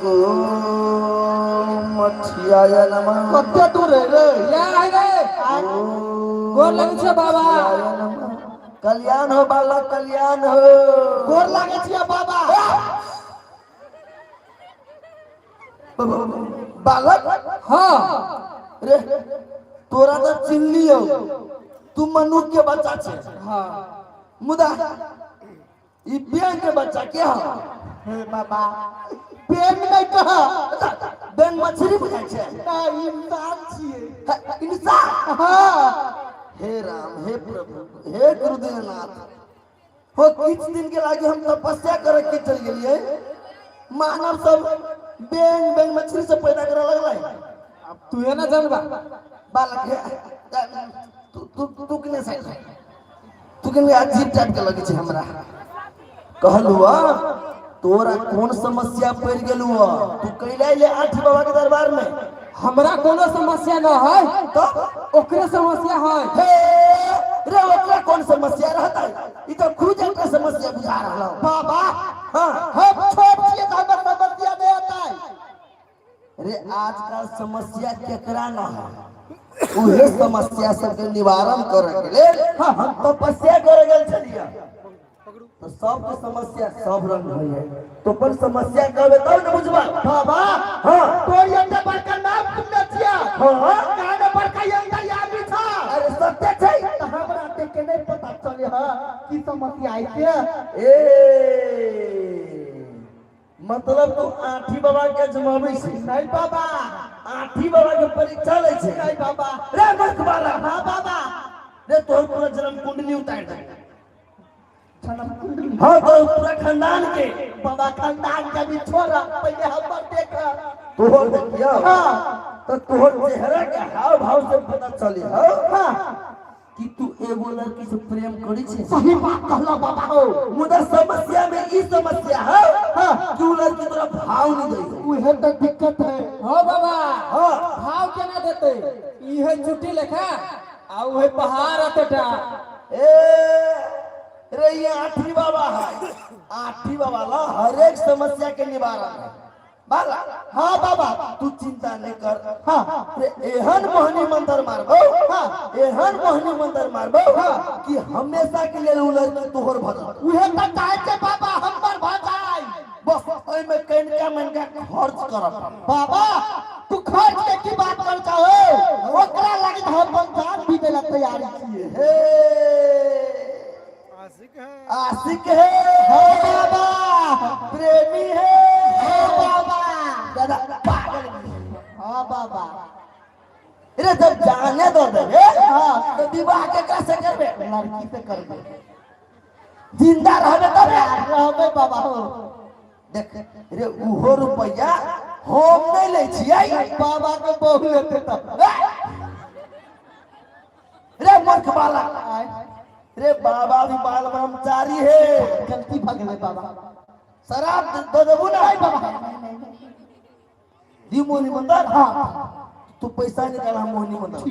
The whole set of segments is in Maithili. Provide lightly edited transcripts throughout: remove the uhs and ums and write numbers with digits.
ओम मठियाय नमः। कते दूर है रे? ले आइ रे, गोर लगै छियै बाबा। मठियाय नमः। कल्याण हो बालक, कल्याण हो। गोर लागै छियै बाबा। बालक। हाँ। रे, तोरा तऽ चिन्हलियौ, तू मनुख के बच्चा छै। हाँ। मुदा ई बैंक के बच्चा के हौ? हे बाबा, बैंक नहीं कह। बैंक मछली बुझाइ छै? नहीं, इंसान छियै। हे, इंसान? हाँ। हे राम, हे प्रभु, हे गुरुदेवनाथ हो, किछु दिन के लागी हम तपस्या करे के चल गेलिए, मानव सब बैंक बैंक मछली सब पैदा करे लगलै। अब तू ना जानबा। बालक, हे, तू तू तू किने से, तू किने अजीब टाइप के लगे छै हमरा। कहलुआ, तोरा कोन समस्या पड़ गेलुआ, तू कैला ले आठ बाबा के दरबार में? हमरा कोनो समस्या न है। तो? ओकरे समस्या है। हे रे, ओकरा कोन समस्या रहता है? ई तो खुद एकटा समस्या बुझा रहल। बाबा। हाँ। हम छोट छियै तऽ हमर समस्या नहि होतै। रे, आजकल समस्या केकरा न है? उहे समस्या सबके निवारण करे के लेल हम तपस्या करे गेल छलियै। तो सबके समस्या सब रंग होइ है, तो अपन समस्या कहबे तब ने बुझबा। बाबा। हाँ। तोर एते बड़का नाम सुनने छियै। हाँ। काने बड़का अंदर आदमी छ। अरे, सत्य छै। तऽ हमरा देख के नहि पता चले ह की समस्या है के। ए, मतलब तू आठी बाबा के जमाबै छै? नहीं बाबा। आठी बाबा के परीक्षा लै छै? नहीं बाबा। रे मूर्ख बाला। हाँ बाबा। रे, तोहर पूरा जन्म कुंडली उतार दे। जन्म कुंडली? हाँ, तोहर पूरा खानदान के। बाबा, खानदान के भी छोड़, पहले हमर देख। तोहर देखियो? हाँ। तो तोहर चेहरा के हाव भाव से पता चले हो हाँ। कि तू एगो लड़की से प्रेम करी छे। सही बात कहला बाबा हो। मुदा समस्या में ई समस्या है हाँ। कि उ लड़की तोरा भाव नहीं दै हो। उहे तो दिक्कत है। हो बाबा। हाँ। भाव केना देते? इहे चुट्टी लेखा आ उहे पहाड़ अतेटा। ए रे, ये आठी बाबा है, आठी बाबा ला हर एक समस्या के निवारण है बाला। हाँ बाबा। तू चिंता नहीं कर। हाँ। रे, एहन मोहनी मंत्र मारबो, हाँ। एहन मोहनी मंत्र मारबो हाँ। कि हमेशा के लिए उ लड़की तोहर भऽ जेतौ। उहे तो चाहे छे बाबा, हमर भऽ जाय। बस ओहिमे कनिका मनिका खर्च करब। बाबा, तू खर्च के की बात कर चाहो? ओकरा लागी तऽ हम अपन जान भी देला तैयारी छियै। हे, आशिक है। हाँ बाबा। प्रेमी है। हाँ बाबा। दादा पागल भी है। हाँ बाबा। रे, जब जाने दो दे रे, हाँ। तो विवाह के कैसे करबे? लड़की से करबे। जिंदा रहबे तब ने? रहबे बाबा हो। देख रे, उहो रुपया हम नहीं लै छियै। बाबा के बहु लेते तब। रे मूर्ख बालक। आय। रे, बाबा भी बाल ब्रह्मचारी है। गलती भऽ गेलै बाबा। शराब दे देबू ना? नहीं बाबा, नहीं, नहीं, नहीं। दी मोहनी मंदिर। हाँ। तू पैसा निकाल, हम मोहनी मंदिर।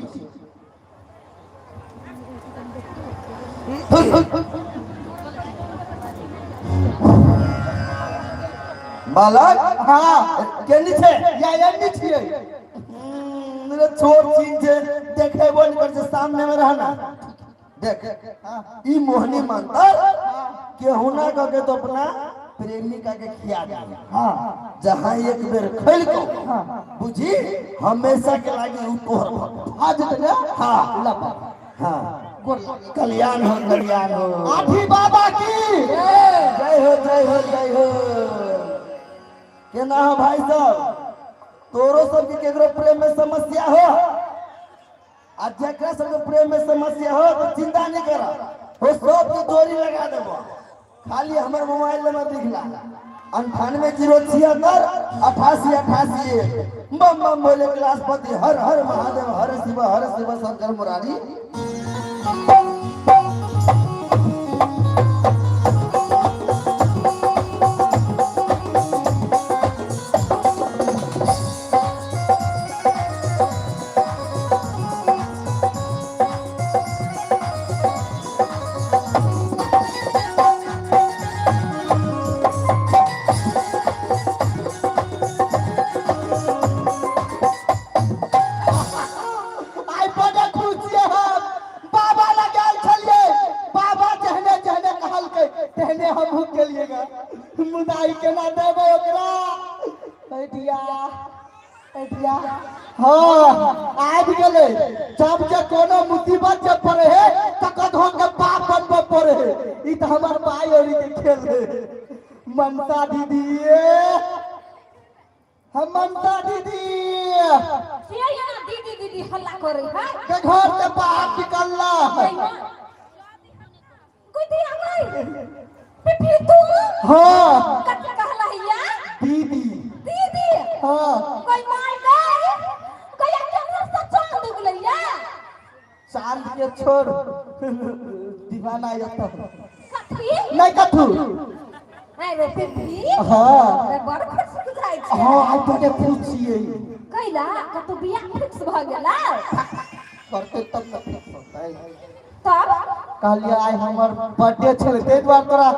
बालक। हाँ। केनी छै? या एन्नी छियै। रे, छोट चीज छै, देखेबो नहीं कर छै, सामने में रहना। देख, ई मोहनी मंत्र केहुना कह के तो अपना प्रेमिका के खिया दे। हाँ। जहाँ एक बेर खैल को बुझी हमेशा के लागी उ तोहर भऽ गेल। आ जेतै ने? हाँ। ला बाबा। हाँ। गोर लागै। कल्याण हो, कल्याण हो। आठी बाबा की। जय हो, जय हो, जय हो। केना हो भाई साहब, तोरो सबके केकरो प्रेम में समस्या हो आ जकरा सबके प्रेम में समस्या हो तो चिंता नहीं कर हो, सबके जोड़ी लगा देबो। खाली हमर मोबाइल नंबर लिखला, 9807688881। बम बम बोले कैलाशपति, हर हर महादेव, हर शिव हर शिव शंकर मुरारी। से हमहूँ केलिएगा, मुदा ई केना देबै ओकरा? ऐठिया ऐठिया, हाँ आबि गेलै। जब जे कोनो मुसीबत जब पड़े है तऽ कधो के बाप बनबऽ पड़े है। ई तऽ हमर भाई ओरी के खेल है। मनसा दीदी, हम मनसा दीदी। के यहाँ दीदी दीदी हल्ला करे है? के घर से बाहर निकलना। कोई दिया गई पिपी तू? हाँ। कथी कहला हिया? दीदी। दीदी? हाँ। कोई मार गई कोई केमहर से चांद उगलैया? चांद के छोड़, दीवाना ये तो। कथी? नहीं कथू। अरे पिपी। हाँ। अरे बड़ खुश बुझाइ छै। हाँ, आइ बड़े खुश छियै। कैला, कतौ बियाह फिक्स भऽ गेला? करते तब न फिक्स होतै। तब? कहलियै आइ हमर बर्थडे छलै, ताहि दुआरे तोरा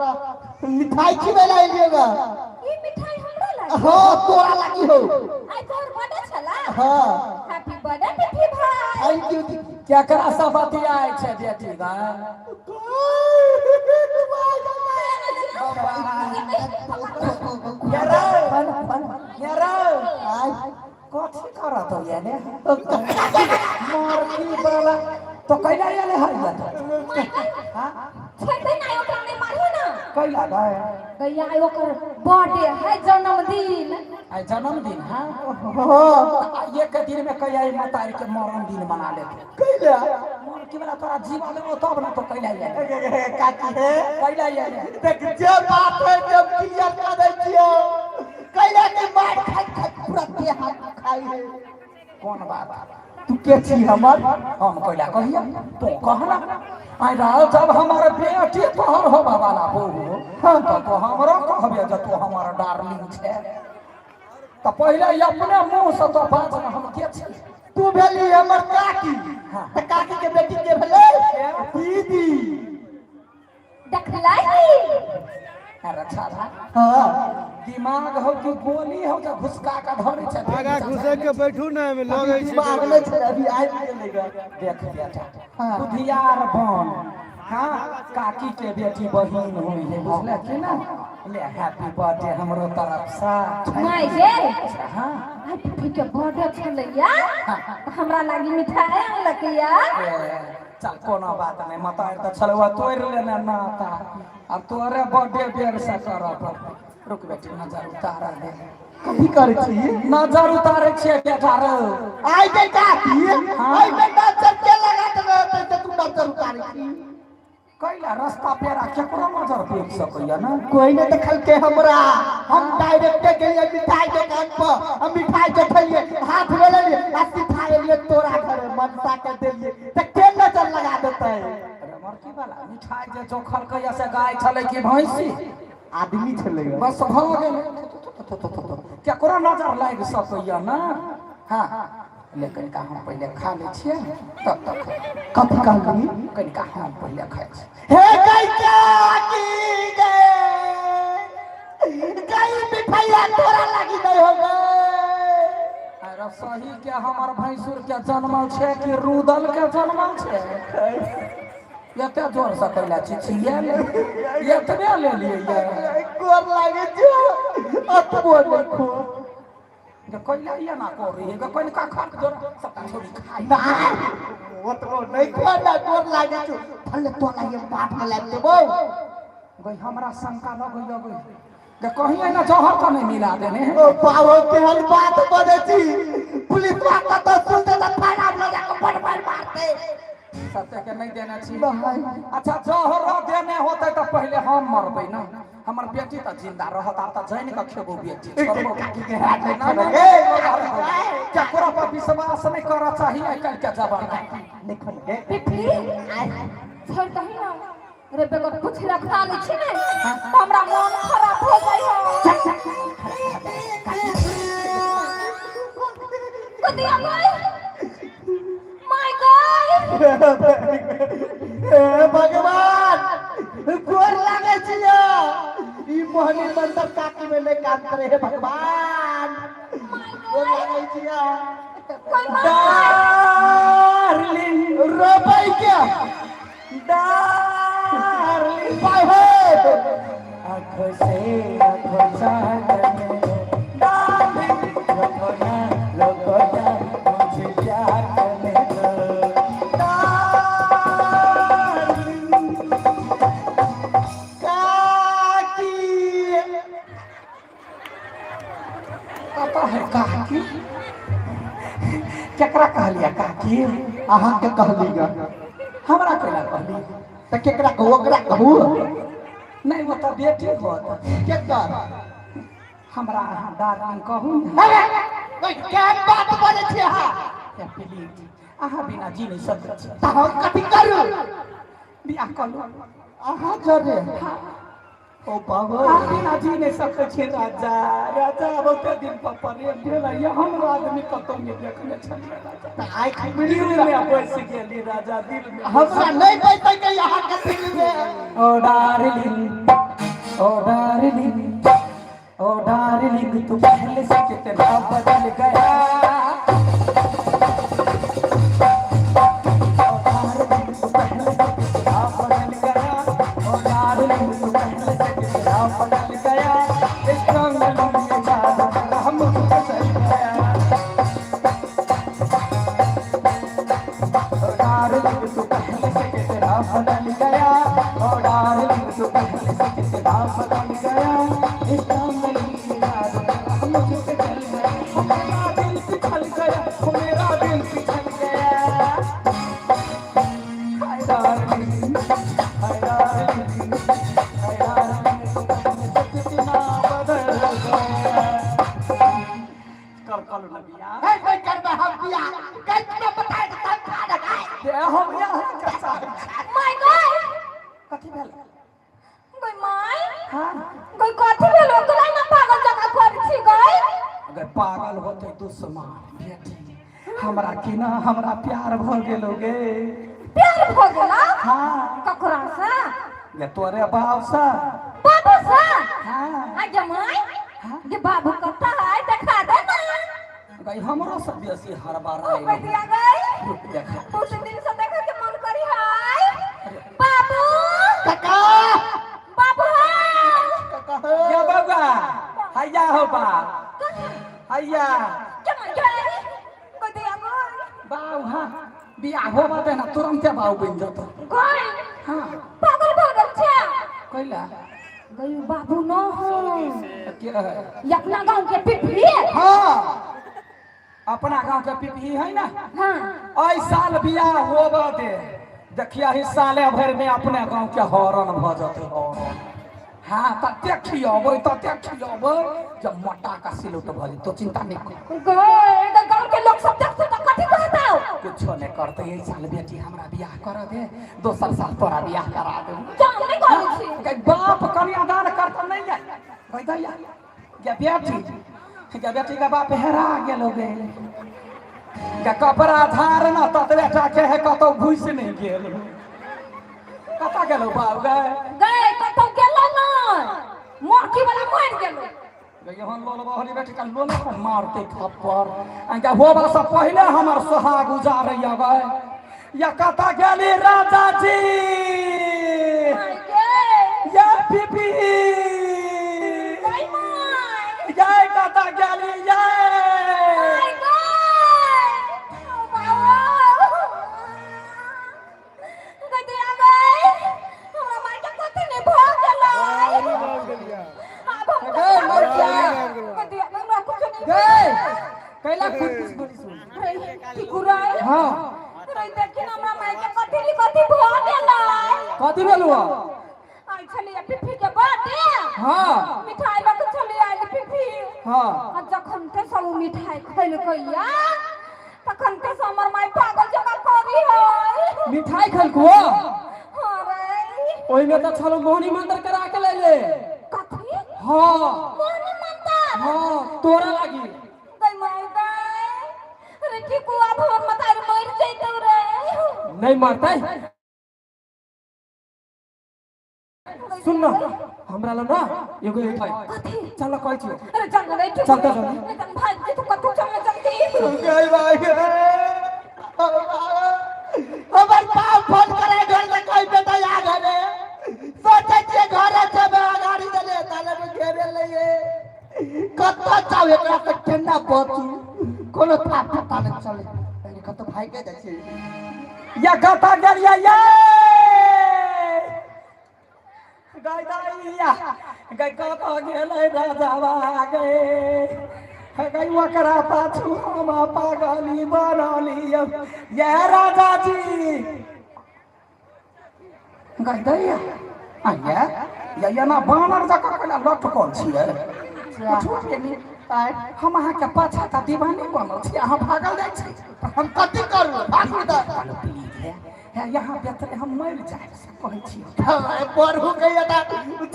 मिठाई खिबै लए एलियै गा। ई मिठाई हमरा लागी? हाँ, तोरा लागी हो। आइ तोहर बर्थडे छला? हाँ। हैप्पी बर्थडे पिपी भाई। Thank you दीदी। केकरा सब बतियाइ छै बेटी गा? कथी करत हो ये ने मारकी वाला तो कैला ये है ये तो हां? छोड़ दे ना ओकरा, नहीं मारियो ना। कैला गए? गैया, आइ ओकर बर्थडे है, जन्मदिन। आइ जन्मदिन? हां। हाँ। एक दिन में कैला ई मतारी के मरण दिन मना लेते? कैला? मारकी वाला, तोरा जीवा लेबो तब ना तो कैला ये। काकी है। कैला ये? देख, जे बात है जब क्लियर कर दै छियो, कैला के मार खाइ खाइ पूरा देह हाथ दुखाइ है। कौन बात? तू के छी हमर? हम कैला कहिया, तू कहना। आइ राव, जब हमार बेटी तोहर होबा वाला बहू, हाँ, तो तो हमरो कहबे जे तू हमर डार्लिंग छे। तऽ पहिले अपने मुंह से तो बाज ना, हम के छी? तू भेली हमर काकी। हाँ। तऽ काकी के बेटी के भेलै दीदी। देखलाई। अरे छाला। हाँ। दिमाग हो कि गोली हो जे घुसका के धरे छै? आगा घुसै के बैठू ने, एहिमे लगै छै। दिमाग नहि छलै, अभी आबि गेलै गा। देख बेटा। हाँ। बुधियार बन। हाँ, काकी के बेटी बहिन हुई है, बुझले कि ना? ले, हैप्पी बर्थडे हमरो तरफ से। माय गे। हाँ। आइ पिपी के बर्थडे छलैया, हमरा लागी मिठाई आनलकैया। ए, चल, कोनो बात नहीं। मतार तऽ छलुआ तोड़ि लेने नाता, अब तोरे बर्थडे बेर से करऽ पड़तै। रुक बेटी, नजर उतार दे। कथी करै छी? नजर उतारै छियै बेटा रौ। आइ के काकी, आइ के नजर के लगा देबै ते तू नजर उतारै छी? कैला, रास्ता पेरा केकरो नजर देख सकैया ना? कोई नहीं देखलकै हमरा। हम डायरेक्ट गेलियै मिठाई दुकान पर, हम मिठाई देखलियै, हाथ में लेलियै आ सीधा एलियै तोरा घरे, मनसा के देलियै, तऽ के नजर लगा देतै? अरे मरकी वाला, मिठाई जे जोखलकै से गाय छलै कि भैंसी? आदमी छलै। बस, भऽ गेलै। केकरो नजर लागि सकैया ना? हाँ, ले, कनिका हम पहिले खा लै छियै तब तक। कथी कहली? कनिका हम पहिले खाइ छी। हे गई काकी, गे गई, मिठाइया तोरा लागी नहीं हो गए। अरे, सही के हमर भैंसुर के जनमल छै कि रुदल के जनमल छै? एते जोर से कैला चिचिया ले? एतबे ले लियै? गोर लागे छो, अतबो नहीं खो। जे कैला एना करै है? कनिका खा के जोर सबटा छोड़ी खाइ। नहीं, ओतबो नहीं खो ना, गोर लागे छो। भले तोरा ये बाट में लाग देबो। गई, हमरा शंका लगै गई जे कहीं ना जहर तऽ नहीं मिला देने है। ओ बाबो, केहन बात बजै छी? पुलिस वाला तऽ सुनते तऽ थाना में लऽ जाके बड़ बड़ मारते। सत्य के नहीं देने छी? नहीं। अच्छा, जहर देने होते तऽ पहिले हम मरबै ना, हमर बेटी तऽ जिंदा रहत। आब तऽ जानि कऽ खेबो बेटी, छोड़बो ना, ना, ना, केकरो पर विश्वास नहीं करऽ चाही आइ काल्हि के जमाना। नहीं खोलगे। पिपी, छोड़ दही ना रे, बेगर पूछ रखा लै छी ने तऽ हमरा मन खराब हो जाइ है। कुतिया my, my गई। हे भगवान, गोर लागे छियो। ई मोहनी मंत्र काकी में नहीं काम करे। हे भगवान, गोर लागे छियो। कोई माय। डार्लिंग। रोबै के डार्लिंग। बाय हे। आँखों से आँखों चाटने दो। डार्लिंग रोको ना रोको ना मुझे प्यार करने दो। डार्लिंग काकी। कतऽ है काकी? केकरा कहलियै काकी? अहाँके कहली ग। हमरा केना कहली? तऽ केकरा कहू, ओकरा कहू? नहि, ओ तऽ बेटी होत। केकर? हमरा अहाँ डार्लिंग कहू ने। अरे, केहन बात बजै छी अहाँ? प्लीज, अहाँ बिना जी नहि सकै छी। तऽ हम कथी करू? बियाह कऽ लू। अहाँ जरे ओ बाबा। अहाँ बिना जी नहि सकै छी राजा, राजा। बहुते दिन पर प्रेम भेल ये, हमरो आदमी कतौ नहि देखने छलियै राजा। तऽ आँखि मिली। दिल में बसि गेली राजा, दिल में। हमरा नहि बैसै के अहाँके दिल में। ओ डार्लिंग, ओ डार्लिंग, ओ डार्लिंग, तू पहले से कितना बदल गया। ओ डार्लिंग, तू पहले से कितना बदल गया। ओ डार्लिंग, तू पहले से कितना बदल गया। इस रंग में जादू तेरा मुझको चल गया। ओ डार्लिंग, तू पहले से कितना बदल गया। ओ डार्लिंग, तू पहले से कितना बदल गया। इस रंग में जादू तेरा मुझको चल गया। ओ मेरा दिल पिघल गया, ओ मेरा दिल पिघल गया। Hi darling, hi darling, hi darling, तू पहले से कितना बदल गया। कर कल न बियाह। है नहीं करबै हम बियाह। कैसे बताए तऽ समझा दे। दे हम यहाँ के चाहै छी। My गय। कथी भेल? गय my. हाँ। गय, कथी भेल ओकरा ना पागल जकाँ करै छी गय? अगर पागल होते दुश्मन बेटी हमरा की ना, हमरा प्यार भ गेलो गे। प्यार भऽ गेला? हाँ। ककरा से? ये तोरे बाप से। बाबू से? हाँ। आ गे my, गे बाबू कतऽ है, देखा दे ना। गई, हमरो से बेसी हर बार ओ आइल। बेटिया गई। रुक, देखा। बहुत दिन से देखे के मन करी है। बाबू। काका। बाबू है। काका हो। या बउआ, हैया हो बा, हैया। के मन गई गोदिया गई। बाऊ, हाँ, बियाह होबा दे ना, तुरंते बाऊ बनि जतो। गई। हाँ। पागल भऽ गेल छै। कैला? गई, बाबू न हो। के है? ये अपना गांव के पिपरी। हाँ, अपना गांव के पिपही है ना? हाँ। एहि साल बियाह होबा दे, देखिया ही साले भरि में अपने गांव के हरण भ जतै, हरण। हाँ, तऽ देखियबै, तऽ देखियबै जब मोटा का सिलौट भ जेतौ, चिंता नहीं कर। गई, तऽ गांव के लोग सब देखतो तऽ कथी कहतौ? कुछो नहीं करते। एहि साल बेटी हमरा बियाह कर दे, दोसर साल तोरा बियाह करा देबो। जान नहि करै छी। गई, बाप कन्यादान करता नहीं जाए? गई दैया, गे बेटी, गे बेटी का बाप हेरा गेलो गे। गे कपड़ा झाड़ ना, ततबे टा के है, कतौ घुसि नहीं गेल। कतऽ गेलो बाप गे? गई, कतौ गेलो नहि, मरकी वाला मरि गेलो। यहाँ लोल बहरी बेटी का लोल पर मारते थप्पड़ अंका होबा से पहले हमर सोहाग उजारैया गए। या कतऽ गेली राजा जी? माय गे। या पीपी। गई my. या कतऽ गेली या? My गई, ओ बाबू। गदिया गई, हमरा माय के कथी नहि भऽ गेलै? आब हम गई, मरकिया। गदिया, हमरा कुछो नहि। गई, कैला खुद कुछ बोली सुन। रे की कुराई। हाँ। रे, देखी ना, हमरा माय के कथी नी कथी भऽ गेलै। कथी भेलु? आइ छलियै पिप्पी के बर्थडे। मिठाई लऽ के छलियै आयल पिप्पी। आ जखन ते सब ओ मिठाई खैलकैया, तखन ते से हमर माय पागल जकाँ करी है। मिठाई खलकु? हाँ रे। ओहिमे तऽ छलो मोहनी मंत्र करा के ले ले। कथी? हाँ। मोहनी मंत्र? हाँ, तोरा लागी। गई माय गई, रे की कुआ, हमर मतारी मरि जैतौ रे। नहीं मरतै। सुन न, हमरा लग ना एगो एक है। कथी? चल, कहै छियौ। अरे चल रे। चल तऽ चल। चल भाग जेतौ कतौ, चल जल्दी। गई भाई, हमर बाप फोन करे घर से, कहि बेटा आ घरे। सोचै छियै घरे जेबै, गाड़ी से। बताओ एकरा से केना बचू कोनो था पता नहीं चले अरे कत भाई के जाइ छै या कतऽ गेलियै ये गै दैया गै कतऽ गेलै राजावा गै गै ओकरा पाछू हम पागली बनलियै ये राजाजी गै दैया आइया या एना बानर जकाँ कैला लटकल छियै किछो के नहि आँय, हम अहाँके पाछा तऽ दीवानी बनल छी अहाँ भागल जाइ छी हम कथी करू भागू तऽ कहलहुँ प्लीज हे हे यहाँ बेतरे हम मरि जायब से कहै छी बड़ हो गई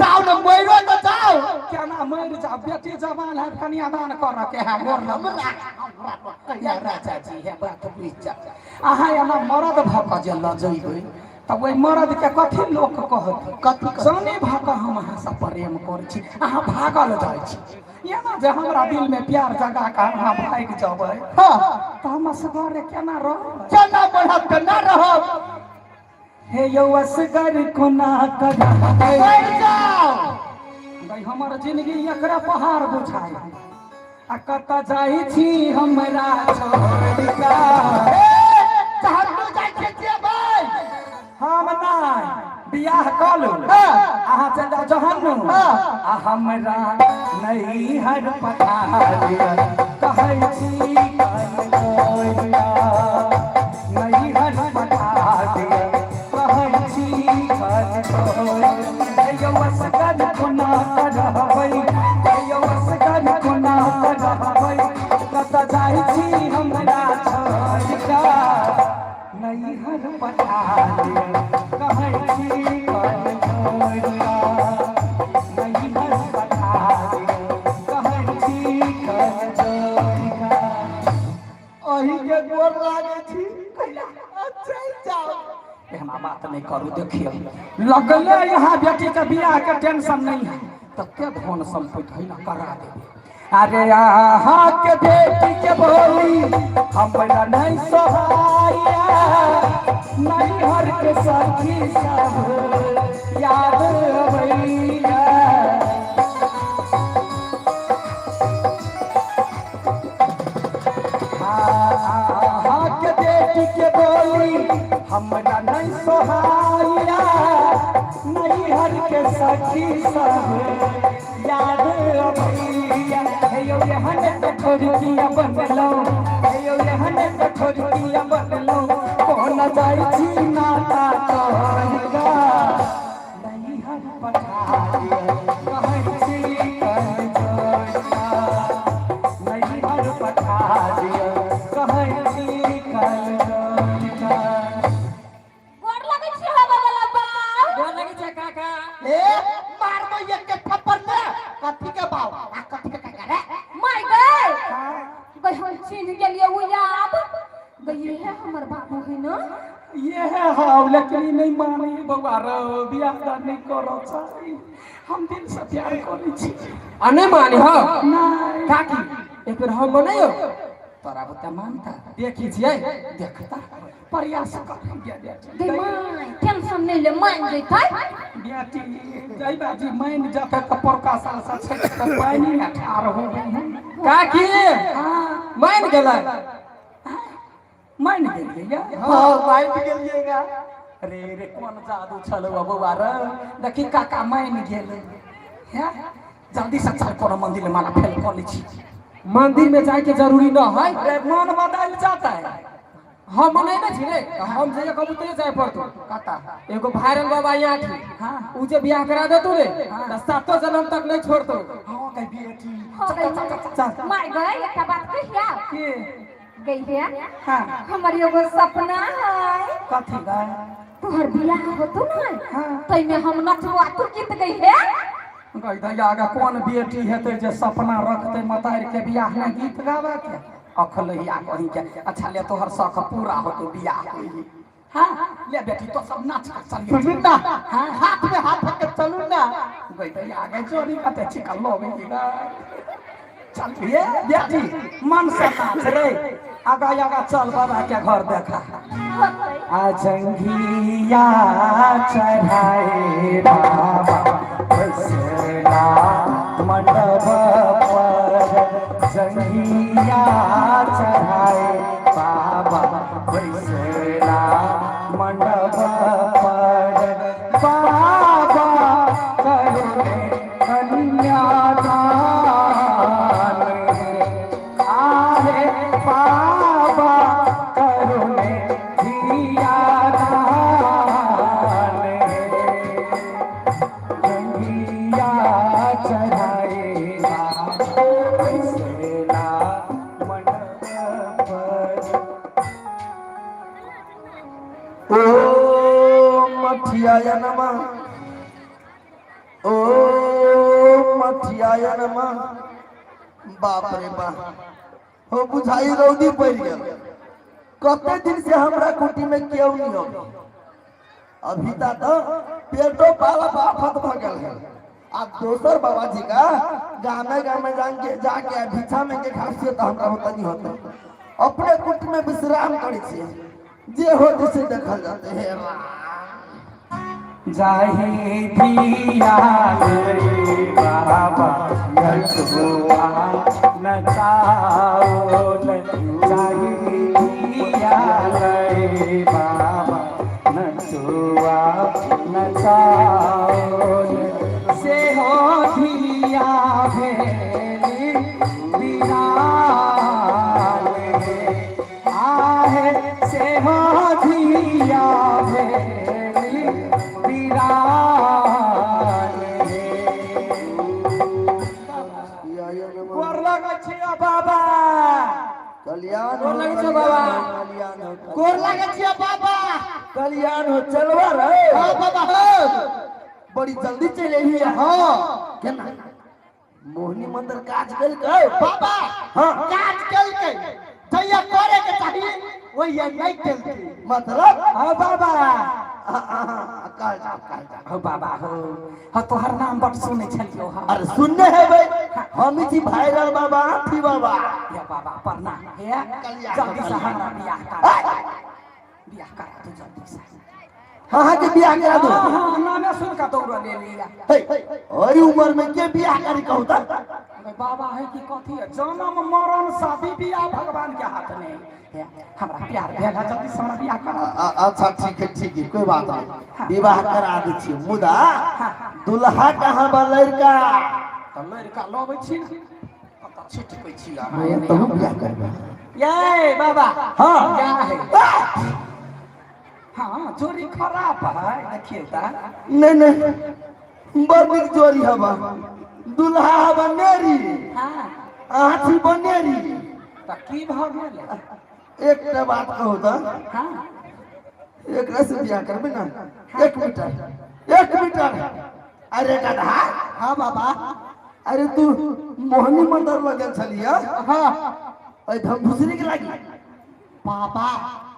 जाओ ना मरो तो जाओ केना मरि जाब बेटी जवान है कन्यादान करऽ के है गोर हमरा या राजा जी हे बात बुझि जा अहाँ एना मरद भऽ कऽ जे लऽ जइबै तऽ ओहि मरद के कथी लोक कहत कथी कहत? जाने भऽ कऽ हम अहाँसँ प्रेम करै छी अहाँ भागल जाइ छी एना जे हमरा दिल में प्यार जगा कऽ अहाँ भागि जेबै हाँ तऽ हम असगरे केना रहबै केना बढ़ब केना रहब हे यौ असगर कोना करबै मरि जाओ गई हमर जिंदगी एकरा पहाड़ बुझाय आ कतऽ जाइ छी हमरा छोड़ि कऽ हम जाइ छियै जेबै हम नहि बियाह कऽ लू हाँ। अहाँ चलि जाउ जहन हाँ। आ हमरा नैहर पठा दिअ कहै छी कन्हैया, नैहर पठा दिअ कहै छी कन्हैया। हे यौ असगर कोना रहबै हे यौ असगर कोना रहबै कतऽ जाइ छी हमरा छोड़ि कऽ नैहर पठा दिअ कहै छी कन्हैया। नैहर पठा दिअ कहै छी कन्हैया। अही के गोर लागै छी चलि जाओ एहना बात नहीं करू देखियो लगले यहाँ बेटी के बियाह के टेंशन नहीं है तो के धन संपत्ति है ना करा देबे अरे अहाँ के बेटी के बोली हमरा नहीं सोहाया नैहर के सखी सब याद अबैया अहाँ के बेटी के बोली हमरा नहीं सोहाया नैहर के सखी सब याद अबैया हे यौ एहन कठोरकिया बनलौ हे यौ एहन कठोरकिया बनलौ कोन जाइ छी नाता तोहरा नैहर पठा दिअ कहै छी कर जोड़िया नैहर पठा दिअ कहै छी कर जोड़िया गोर लगै छी होबे वाला बाप गोर लगै छै काका ए मारबो एक के थप्पड़ ने कथी के बाव आ कथी के काका रे माय गए गई हम चिन्ह गेलियै उ आब गई ये हमर बाबू है ना ये है हाव लेकिन ई नहीं माने बौआ रो बियाह दान नहीं करो चाही हम दिल से प्यार करै छी आ नहि मानी हो नहीं काकी एक बेर हम मनैयो तोरा बुते मानता देखी छियै देखता प्रयास कर बेटी गई my tension नहीं ले मान जैतै बेटी जय बाजी मान जाते तऽ पड़का साल से छै तऽ पानि ने ठाढ़ हो गई है काकी हाँ मान गेलै मान गेलियै या हां मान गेलियै रे रे कोन जादू छल बौआ रे देखी काका मान गेल हैं जल्दी से चल कोनो मंदिर में माला फेल कऽ लै छी मंदिर में जाय के जरूरी न है रे मन बदल जाता है हम मनै ने छी रे हम जइए कहबू तइए जाय पड़तो कता एगो वायरल बाबा यहाँ थी हाँ। उ जे बियाह करा देतू रे त सातो जन्म तक नहीं छोड़तो हाँ गई बेटी हो गई माय गई एकटा बात कहिया के गई है हाँ हमर एगो सपना है कथी गए तोहर बियाह होतो ना हाँ। तैमे हम नचबो तू गीत गई है गई दैया आगा कोन बेटी हेतै जे सपना रखतै मतारि के बियाह में गीत गावे के अखलहिया कहीं के अच्छा ले तोहर शौक पूरा होतो बियाह होई हाँ ले बेटी तो सब नाच के चलिए सुनू ना हाथ में हाथ रख के चलू ना गई दैया आगे चोरी कते चिकन लो गई चल ये बेटी मन से नाच रे आगा आगा चल बाबा के घर देखा होतै आ जंघिया चढ़ाए बाबा बैसला मंडप पर जंघिया चढ़ाए बाबा बैसला मंडप पर बाबा करुणे कन्यादान आहे बाबा करुणे धिया दान जंघिया चढ़ाए बाबा बैसला मंडप पर। ओम मठियाय नमः, ओम मठियाय नमः। बाप रे बाप, हो बुझाई रौदी पड़ गेल। कते दिन से हमरा कुटी में केहू नहीं हो। अभी ता तो पेटो पाला आफत भ गेल है। आ दोसर बाबा जी का गामे गामे जाके जाके भिक्षा में के खासियत हमरा होता नहीं होता। अपने कुटी में विश्राम करै छियै, जे हो जैसे देखल जाते हैं। जाहि धिया रे बाबा नटुआ नचाओल, जाहि धिया रे बाबा नटुआ नचाओल, से हो धिया भेली बिरान हे, आहे से हो धिया भेली बिरान हे। गोर लगै छियौ बाबा। कल्याण हो। गोर लगै छियौ बाबा। कल्याण हो। गोर लागै छियै बाबा। कल्याण हो। चलवा रे। हाँ बाबा, हाँ। बड़ी जल्दी चले अयली। हाँ। केना मोहिनी मंदिर काज केलकै? बाबा, हाँ। काज केलकै, जहिया करे के चाही वहिया नहीं केलकै। मतलब? हाँ बाबा। कल जा, कल जा। हो बाबा, हो हो, तोहर नाम बड़ सुनै छलियौ हँ। अरे सुनने है भाई, हम ही छी वायरल बाबा, थी बाबा। या बाबा, प्रणाम हे। कल्याण। जल्दी से हमरा बियाह कर, बियाह करा तू जल्दी से। हाँ, के बियाह करा दो? हाँ हाँ, नामे सुन का दौड़ ले लिया। हे, ओरी उम्र में के बियाह करी कहू त? अरे बाबा, है कि कथी है, जन्म मरण शादी बियाह भगवान के हाथ में है। हमरा प्यार भेल है, जल्दी से हमरा बियाह करा। अच्छा ठीक है, ठीक है, कोई बात नहीं, विवाह करा दै छी, मुदा दुल्हा कहाँ बा, लड़का? तऽ लड़का लबै छी ने, कतऽ छिटकै छी अहाँ? तहु बियाह करबै? ये बाबा। हाँ। क्या है? हाँ, जोड़ी खराब है, देखिए ता। नहीं नहीं, बड़ नीक जोड़ी हवा। दुल्हा हवा नेरी, आँखी बनेरी। तऽ की भऽ गेल? एकटा बात कहू तऽ? हाँ। एकरा से बियाह करबै ना? एक मीटर, एक मीटर। अरे गधा। हाँ बाबा। अरे तू मोहनी मंदिर लगल छलिया? हाँ। ओहि धमधुसरी के लागी? बाबा,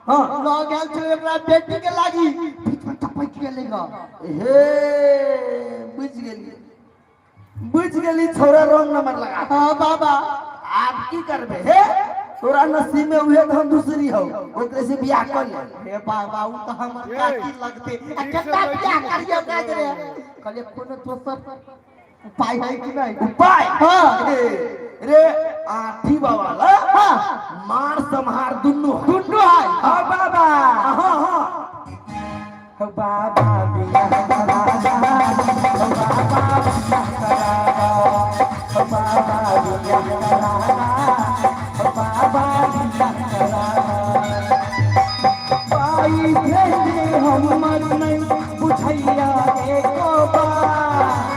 हाँ। लऽ गेल छै एकरा बेटी के लागी, बीच में टपकि गेलै ग। हे, बुझ गेली, बुझ गेली, छोरा रंग नंबर लगा। हाँ बाबा। आब की करबे हे, तोरा नसीब में उहे धमधुसरी हो, ओकरे से बियाह कर ले। हे बाबा, उ तऽ हमर काकी लगते, आ केतना बियाह करियो काज रे। कहलिए कोनो दोसर उपाय है कि नहीं? उपाय? हाँ। हे, रे आठी बाबा ला हाँ। मार संहार दुन्नू है। दुनू है। हाँ बाबा। हाँ हाँ। हो बाबा बियाह करा दा, हो बाबा बियाह करा दा, हो बाबा बियाह करा दा, हो बाबा बियाह करा दा। पाई भेजे हमर नहीं बुझैया एको बार,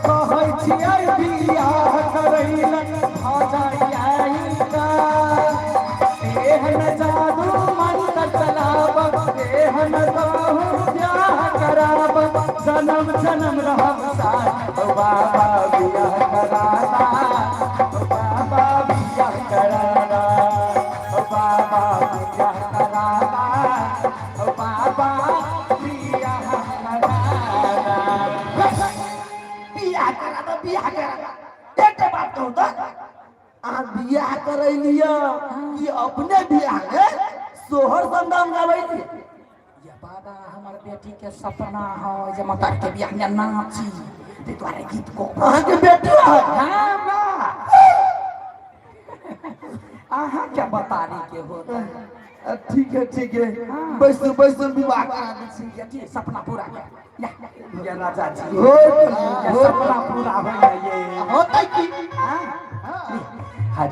कहै छियै बियाह करैला भऽ जाइया एहन जादू मंत्र चलाब, एहन कहू ब्याह कराब, जन्म जन्म रहब साथ। ओ बाबा बियाह कराना, ओ बाबा बियाह कराना, ओ बाबा बियाह कराना, ओ बाबा बियाह कराना। बियाह करा दो, बियाह करा दो। एकटा बात कहू तऽ? अहाँ बियाह करै लिअ कि अपने बियाह में सोहर संगम गाबै छी? ये बाबा, हमर बेटी के सपना है जे माता के बियाह में नाची, ताहि दुआरे गीत गो। अहाँके बेटी है? हाँ बा। के होता। ठीक है, ठीक है, बैसू बैसू, विवाह करा दै छी। ये जी सपना पूरा कर या, ये राजा जी हो ये हो। सपना पूरा हो ये। होतै की?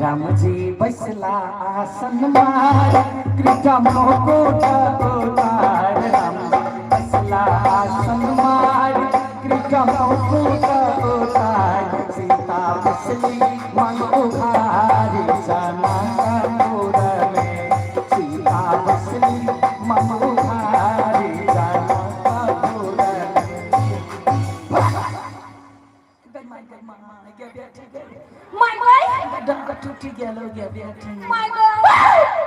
राम जी बैसला आसन मार, कृपा मुकुट उतार। राम बैसला आसन मार, कृपा मुकुट उतार। सीता बसली मन उघारी जनकपुर में। सीता बसली मन उघारी जनकपुर में। गई माई, गई माई, गई बेटी, गई। माय गई। डंक टूटी गेलो गे बेटी। माय गई।